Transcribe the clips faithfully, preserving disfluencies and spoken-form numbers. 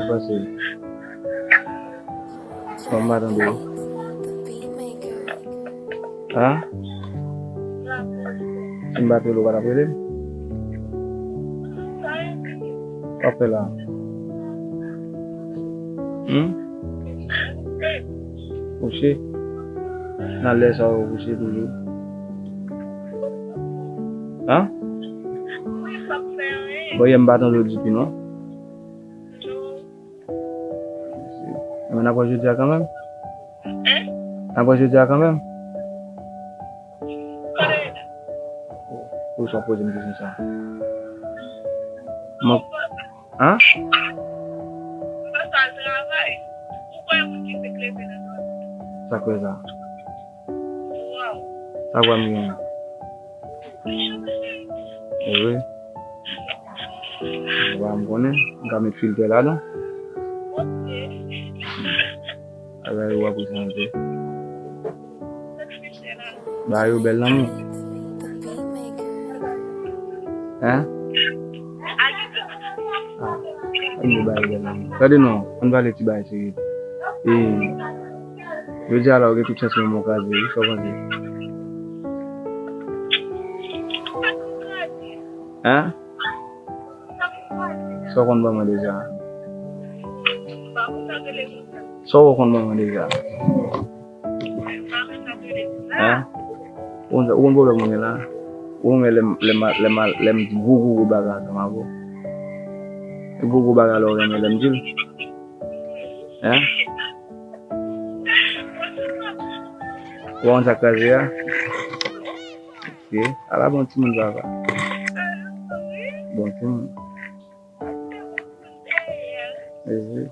Sa w panse? Kòman m pa tande w? Hein? Si m pa t rele w, w pa t ap rele m? Sa w ap fè la? Hmm? Kouche? Nan lè sa w kouche toujou? Hein? Bon, yè m pa tande w ditou non. Ebyen, n ap wè jodi a kanmenm. Hein? N ap wè jodi a kanmenm. Kote w ye la? Ou sa poze m kesyon sa? Mwen, hein? M pa sa al travay. Ou kwè moun ki fèk leve nan dòmi? Sa kwè sa? Waw. Sa kwè m genyen? Wi. Wa, m konnen. M ka met filtè ladan. Bagay yo ap prezante. Bagay yo bèl nan men. Hein? Ah, ann di bagay yo bèl nan men. Gade non, ann pale ti bagay serye. E, jodi a la, ou gen tout chans manman w kraze, wi, sa w panse? Hein? Sa w konn ban mwen deja? Sa w konn ban mwen deja? Hein? Ou konn, ou konn pwoblèm mwen gen la? Ou renmen lè m, lè m, lè m, lè m di gwo, gwo, gwo bagay ansanm avè w? Gwo, gwo bagay la ou renmen lè m di l? Hein? Ou pa konn sa k kraze a? Ok. Ala bon timoun papa. Bon timoun. Mezi.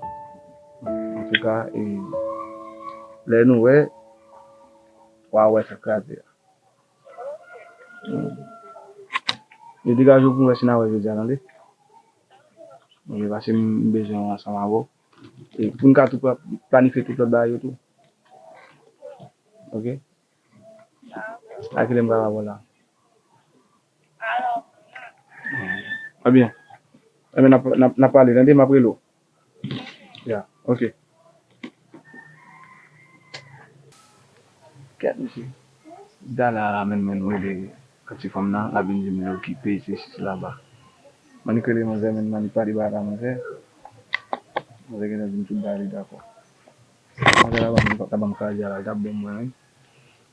Antouka, e, lè nou wè, w a wè sa k kraze a. Hmm. E degaje w pou m wè si n a wè jodi a, tande? Ok, paske m bezwen w ansanm avè w. E pou n ka tou pla-, planifye tout lòt bagay yo tou. Ok? A kilè m ka pa wè w la? Ebyen, ebyen, n ap, n ap, n ap pale, tande, m ap rele w. Ya, ok. Kèt, mesye. Dala la menm, menm rele ti fanm nan, l ap vin di m li okipe, sesi, sela. Manik rele manzè, menm Manik pale bagay la, manzè. Manzè gentan di m tout bagay, li dakò. Manzè la ban m, la ban m kraze a la, li t ap bon mwen, wi.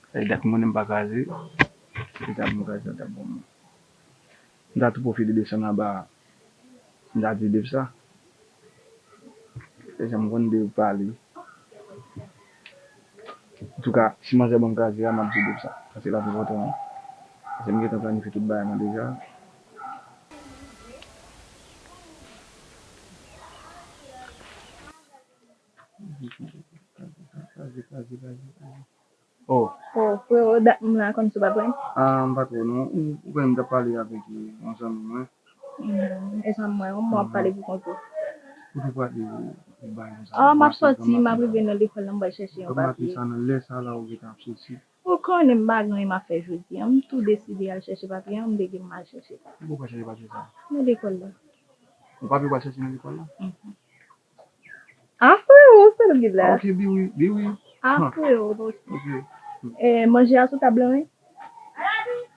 Sa e dat m konnen m pa kraze, li t ap bon kraze, li t ap bon mwen. M ta tou pwofite desann anba a. M ta di Dave sa. Se jan m konn Dave pale. Antouka, si manzè ban m kraze a, m ap di Dave sa. Sa se la pi enpòtan an. Paske m gentan planifye tout bagay mwen deja. Kraze, kraze, kraze, kraze. Oh. Oh, freo, dat m la kòmsi w pa t wè m? Ah, m pa t wè w non. Ou, ou konnen m t ap pale avèk, eh, yon zanmi mwen. Hmm, e zanmi mwen, yon mwa w ap pale pou kont ou. Ou te pral, eh, bay yon zanmi. Ah, m ap sòti, m ap rive nan lekòl la, m pral chèche yon papye. Sa nan lè sa la ou gentan ap soti. Ou konnen m pa gen anyen m ap fè jodi a. M tou deside al chèche papye a, m leve m al chèche. Ou pral chèche papye sa? Nan lekòl la. Yon papye ou pral chèche nan lekòl la? Mhm. Ah, freo, sa l gen la? Ah, ok, bi wi, bi wi. Ah, freo, ok. Ok. Eh, manje a sou tab la, wi.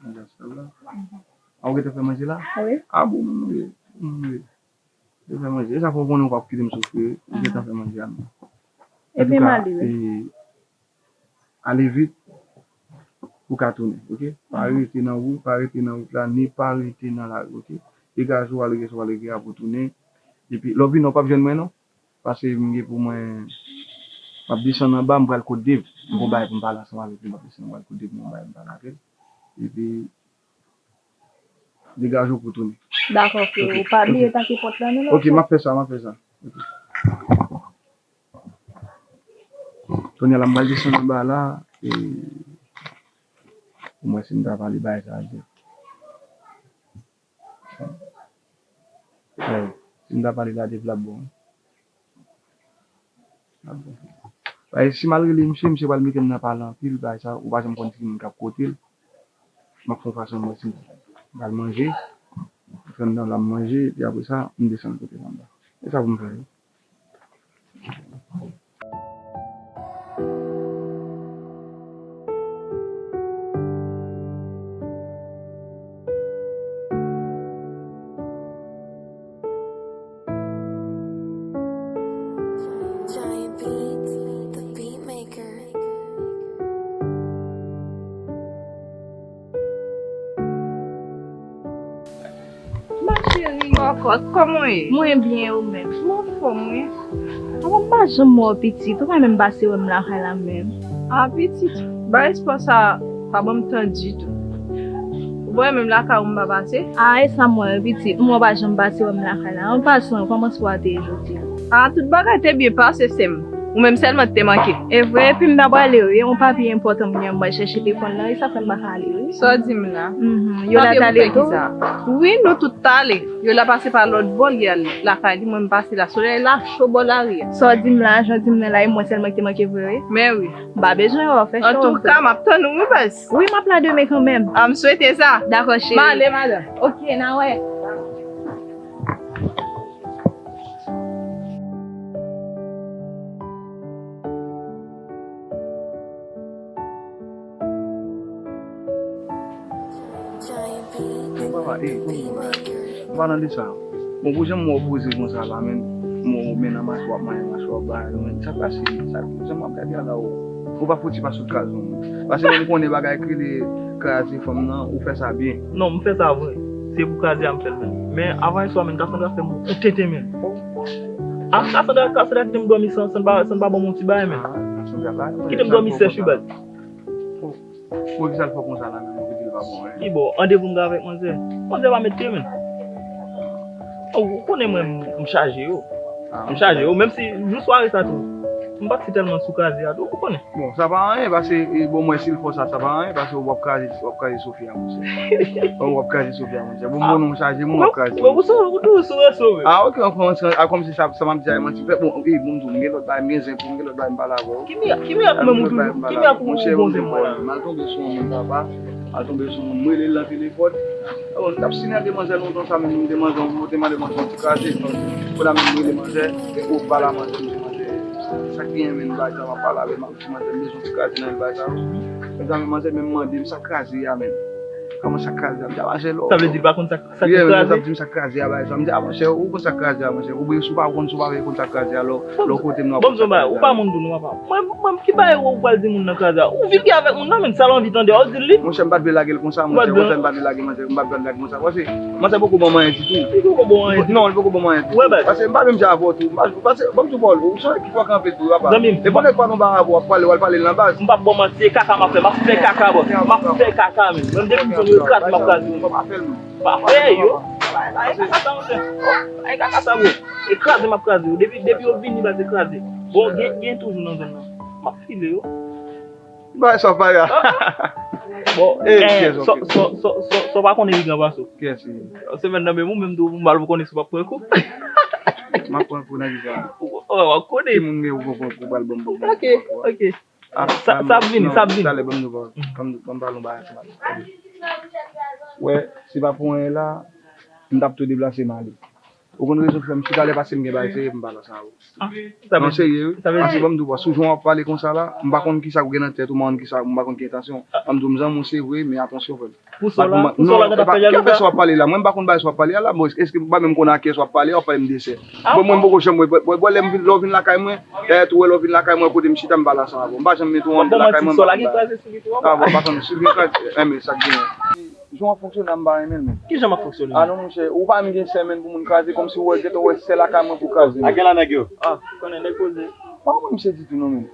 Manje a sou tab la? Mhm. Ah, ou gentan fè manje la? Wi. Ah, bon, mwen, mwen, mwen. Ou fè manje. E sa fè w konnen ou p ap kite m soufri, wi. Ou gentan fè manje a, non. Ebyen, m ale, wi. Ale vit pou w ka tounen, ok? Pa rete nan wout, pa rete nan wout la, ni pa rete nan lari, ok? Degaje w, ale rete w, ale rete a pou w tounen. Epi, lè w vini, w p ap jwenn mwen, non. Paske m gen pou mwen, m ap desann anba, m pral kot Dave. M gon bagay pou m pale ansanm avèk li, m ap desann, m pral kot Dave, m gon bagay pou m pale avèk li. Epi, degaje w pou w tounen. Dakò, freo. Ok, pa bliye tanke pòt la, non, non. Ok, m ap fè sa, m ap fè sa. Ok. Kounye a la, m pral desann anba la, e pou m wè si m ta pale bagay sa a Dave. Wi, si m ta pale la Dave, l ap bon. L ap bon. Paske si m al rele misye, misye pral mete m nan pale anpil, bagay sa, ou pa janm konn ki moun k ap kote l. M ap fè yon fason m wè si m pral manje. Fè m nan la m manje, epi apre sa, m desann kote m anba. E sa pou m fè, wi. Kòk, kòman w ye? Mwen byen, ou menm? Mwen anfòm, wi. Avan m pa janm wè w pitit, ou pa menm pase wè m lakay la menm. A, pitit, bay espwa sa pa ban m tan ditou. Ou pa wè menm lakay ou m pa pase? A, e sa m wè, pitit, m wè w pa janm pase wè m lakay la. An pasan, kòman swa te ye jodi a? A, tout bagay te byen pase, sè m. Ou menm sèlman ki te manke. E vre, epi m ta prale, wi, yon papye enpòtan m gen, m pral chèche te pran nan, e sa fè m pa ka ale, wi. Sa w di m la? Mhm. Yola t ale tou? Wi, nou tout t ale. Yola pase pa lòt bò, li al lakay li, mwen m pase la. Solèy la cho bò lari a. Sa w di m la, jan w di m nan la, e mwen sèlman ki te manke vre, wi. Men wi. M pa bezwen wè w fè cho. Antouka, m ap tann ou, wi, baz. Wi, m ap la demen kanmenm. A, m swete sa. Dakò, cheri. M ale, madanm. Ok, n a wè. Papa, e, ou pa nan de sa. Bon, pou jan m wè w poze konsa la, men, m wè w men nan mache w ap manyen mache w ap bay, men, sa pase, sa, jan m ap gade a la, ou, ou pa fouti pa sot kraze yon moun. Paske mwen m konnen bagay ki rele kraze fanm nan, ou fè sa byen. Non, m fè sa vre. Se pou kraze a m fè l, men. Men avan yèswa, men, Cassandra fè m yon tenten, men. A, Cassandra, Cassandra kite m dòmi san, san pa, san pa ban m yon ti bagay, men. Kite m dòmi sèch, wi, baz. Bon, kisa l fè w konsa la menm, ou di l pa bon, hein? Ki bon, randevou m gen avèk manzè. Manzè pa mete, men. Ou, ou konnen mwen, m, m chaje yo. M chaje yo, menm si jou sware sa tou. M pa t si tèlman sou kraze a tou, ou konnen. Bon, sa pa anyen, paske, e, bon, mwen, si l fè w sa, sa pa anyen, paske w ap kraze, w ap kraze Sofia, monchè. W ap kraze Sofia, monchè. Bon, bon, nou chaje, m w ap kraze. Ou, ou, ou, ou toujou sou reso, men. A, ok, an fè yon ti, a, kòmsi sa, sa m ap di a, e manti. Bon, e, bon, m di w, m gen lòt bagay, m gen zen pou m, m gen lòt bagay, m pale avè w. Ki mirak, ki mirak menm ou toujou, ki mirak ou bon zen mwen la? M al tonbe sou yon moun, papa. M al tonbe sou yon moun, m rele l nan telefòn. Oh, m t ap sinyal demwazèl lontan sa, menm demwazèl, m te mande manzè yon ti kraze. Kounye a menm m rele manzè, epi w pale a manzè, m di manzè, sa k genyen menm, bagay sa, m ap pale avè l, m ap di manzè, m bezwen yon ti kraze nan bagay sa yo. Mezanmi, manzè menm mande m sa k kraze a menm. Kòman sa k kraze a? M di a manzè lò. Sa vle di pa konn sa k Sa ki kraze? Sa di m sa k kraze a, bay sa. M di, a, monchè, ou konn sa k kraze a, monchè. Oubyen si w pa konn, si w pa vle konn sa k kraze a, lè w, lè w kote m nan, w ap konn sa k kraze a. Bon, m di w yon bagay, ou pa moun dou non, papa. Mwen, mwen, ki bagay ou pral di moun nan kraze a? Ou vilgè avèk moun nan, menm sa l anvi tande a, ou di l li. Monchè, m pa t vle lage l konsa, monchè. Ou konprann, m pa t vle lage manzè, m pa t vle lage manzè. Paske manzè poko ban m anyen ditou. Li poko ban w anyen ditou. Non, li poko ban m anyen ditou. Paske m pa menm jan avè w tou. M pa, paske, ban m di w, Paul, ou se yon nèg ki fò kanpe tou, papa. Zanmi m. E pou nèg pa gen yon bagay avè w, w ap pale, w al pale l nan baz. M p ap ba w manti, e kaka m ap fè. M ap fè kaka, bòs. M ap fè kaka, menm. Menm depi m jwenn yo, kraze m ap kraze yo. Pa fè yo. Ay, ay, kaka sa, monchè. Ay, kaka sa, bro. E kraze m ap kraze yo. Depi, depi yo vini, ba se kraze. Bon, gen, gen toujou nan zòn nan. M ap file yo. Bay sa w pale a. Bon, eh, so, so, so, so, so pa konnen ki gran paso. Kiyès li? Semèn nan menm ou menm tou, ou mal konnen si w ap pran kou. M ap pran kou nan ki sa? Oh, w ap konnen. Ki moun gen ou pran kou, pral ban m, ban m, ban m. Ok, ok. Sa, sa ap vini, sa ap vini. Talè, ban m nou pale. Ban m, ban m pale yon bagay ansanm avè w. Wè, si pa pou anyen la, m t ap tou deplase m ale. Ou konn rezon k fè m chita lè pase m gen bagay serye pou m pale ansanm avè w. Non, serye, wi. Paske ban m di w, paske jan w ap pale konsa la, m pa konn kisa ou gen nan tèt ou, m pa konn kisa, m pa konn ki entansyon. Ban m di w, m zanmi w se vre, men atansyon, frè m. Pou sa w la, pou sa w la, gata fè jalou. Ki afè sa w ap pale la? Mwen m pa konn bagay sa w ap pale a la, bon, èske m pa menm konn a kiyès w ap pale, w ap pale m de sè. Bon, mwen m poko janm wè, wè, wè, lè m vin, lè w vin lakay mwen, dayè tou wè lè w vin lakay mwen, kote m chita m pale ansanm avè w. M pa janm met ou anndan lakay mwen, m pa janm pale. Ah, bon, pa konn, si l gen kay, enben, sa k genyen. Jan w ap fonksyone a m pa renmen l menm. Ki jan m ap fonksyone? Ah non, monchè, ou pa menm gen sè menm pou moun kraze, kòmsi w wè, gentan w wè sè lakay mwen pou kraze. A gen la nèg yo. Ah, konnen nèg poze. Pa wè misye ditou non menm.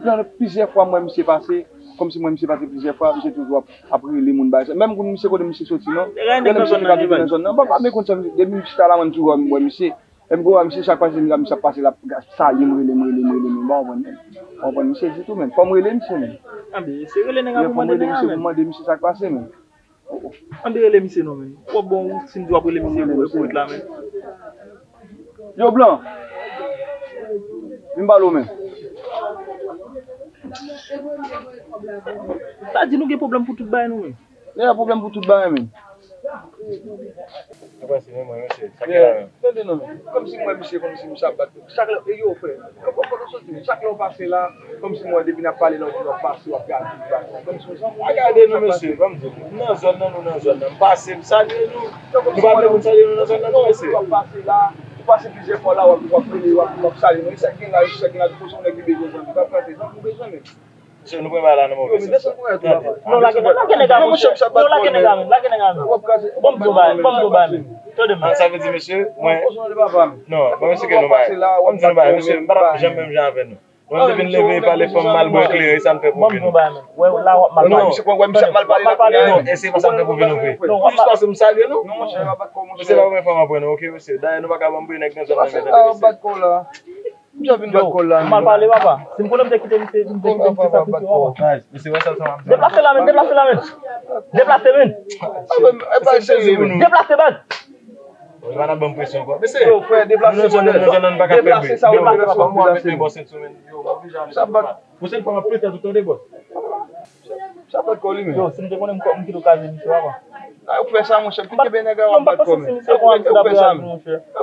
Nan plizyè fwa m wè misye pase, kòmsi m wè misye pase plizyè fwa, misye toujou ap, ap rele moun bagay sa. Menm kounye a misye kote misye soti non. Konnen misye te ka viv nan zòn nan. Bon, pa menm konn sa, depi m chita la mwen m toujou wè misye. Lè m gwo a misye, chak pase m la, misye ap pase, l ap salye m, rele m, rele m, rele m, m pa konprann menm. M pa konprann misye ditou menm. Fò m rele misye menm. Anben, se rele nèg la pou mande nèg la menm. Fò m rele misye sa k pase menm. Anben, rele misye non menm. W ap bon, si m di w ap rele misye pou, pou ret la menm. Yo, Blan. Vin pale w menm. Sa di nou gen pwoblèm pou tout bagay nou menm. Nèg la pwoblèm pou tout bagay menm. Ou panse men mwen, mesye, sa gen la menm. Tande non, kòmsi m wè misye, kòmsi misye ap bat. Chak lè, e yo, frè, kòman w soti, chak lè w pase la, kòmsi m wè depi n ap pale la, w ap pase, w ap gade, w ap gade. Kòmsi w zanmi. Pa gade nou, mesye, ban m di w. Nou nan zòn nan, nou nan zòn nan. M pase, m salye nou. Nou pa vle pou n salye nou nan zòn nan, non, mesye. W ap pase la, ou pase plizyè fwa la, w ap, w ap rele, w ap, w ap salye nou. E sa k gen la, e sa k gen la, kòmsi w nèg ki bezwen zanmi. Pa pase, zanmi w bezwen menm. Mesye, nou pran bagay la nan move sans. Tande. Non, lage nèg, lage nèg a, monchè. Non, lage nèg a, men, lage nèg a, men. Bon, m di w bagay, bon, m di w bagay, men. Tande, men. Ah, sa vle di, mesye, mwen. Non, ban mesye ke nou bagay. Ban m di nou bagay, mesye, m pa t ap janm menm jan avè nou. Mwen, m te vin leve pale fanm mal, bwè kleren, sa n fè pou vin. Ban m di nou bagay, men. Wè, la, w ap mal pale. Non, mesye, wè, misye ap mal pale la. Non, e se pa sa n fè pou vin, oke? Jis paske m salye nou. Non, monchè, pa bat kò, monchè. Mesye, pa premye fwa m ap wè nou, oke, mesye? Dayè, nou pa ka ban m bri nèg nan zòn nan, mesye. Misye vin bat kò la. M ap pale, papa. Si m konnen m te kite misye, m te kite misye sakrifye, papa. Guys, mesye, wè sa sa m ap di. Deplase la, men, deplase la, men. Deplase, men. Deplase, baz. Ou pa nan ban m presyon ankò. Mesye, yo, frè, deplase, nou nan zòn nan, nou pa ka fè bri. Deplase sa, deplase, papa, m ap mete bò sent sou men. Yo, m oblije ale. Sa bat. Pwochèn fwa, m ap plante tout, tande, bòs. Sa bat kò li, men. Yo, si m te konnen m kò, m kite w kraze misye, papa. A, ou fè sa, monchè, m te kenbe nèg la, w ap bat kò, men. Ou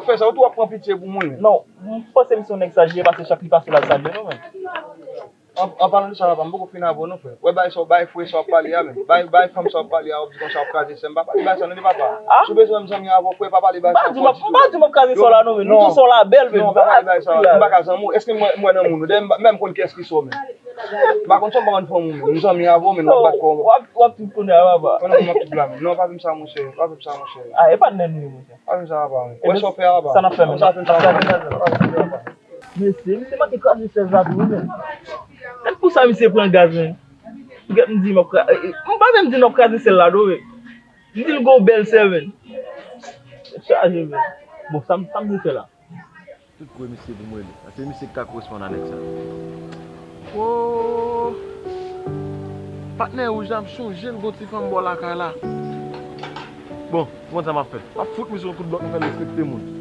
fè sa, ou tou ap pran pitye pou mwen, men. Non, m panse misye yon nèg saj li ye, paske chak li pase l al salye nou, men. An, an palan de sa, papa, m poko fin avè w non, frè. Wè, bay sa w bay frè sa w ap pale a, men. Bay, bay fanm sa w ap pale a, w ap di konsa w ap kraze sè m. Pa pale bay sa non, de papa. Si w bezwen m zanmi avè w, frè, pa pale bay sa ankò ditou. M pa di m ap kraze sè w la non, men. Nou tou sè w la bèl, men. Non, pa pale bay sa. M pa ka zanmi w. Èske m wè, m wè nan moun ou? Dayè, m pa menm konn kiyès ki sè w, men. M pa konn sè w, m pa konn fanm ou, men. M zanmi avè w, men, w ap bat kò. W ap, w ap trip kounye a, papa. Konnen m ap trip la, men. Non, pa di m sa, monchè. Pa di m sa, monchè. A, e patnè nou ye, monchè. Pa di m sa, papa, men. Wè sa w fè a, papa. Sa n ap fè, men. Sa w fè, sa w fè, sa w fè. Mesye, misye manke kraze chèz la tou wi, men. Gad pou sa misye pran gaz, men. Gad m di m ap kra-, eh, eh, m pa menm di n ap kraze sèl la, non, men. M di l gon bèl sè, men. Chaje, men. Bon, sa m, sa m vle fè la? Tout kwe misye pou m rele. Paske misye ki ka koresponn a nèg sa. Oh! Patnè wouj la, m chonje l gon ti fanm bò lakay la. Bon, ou konn sa m ap fè? M ap fout misye yon kout blòk, m fè l respekte moun.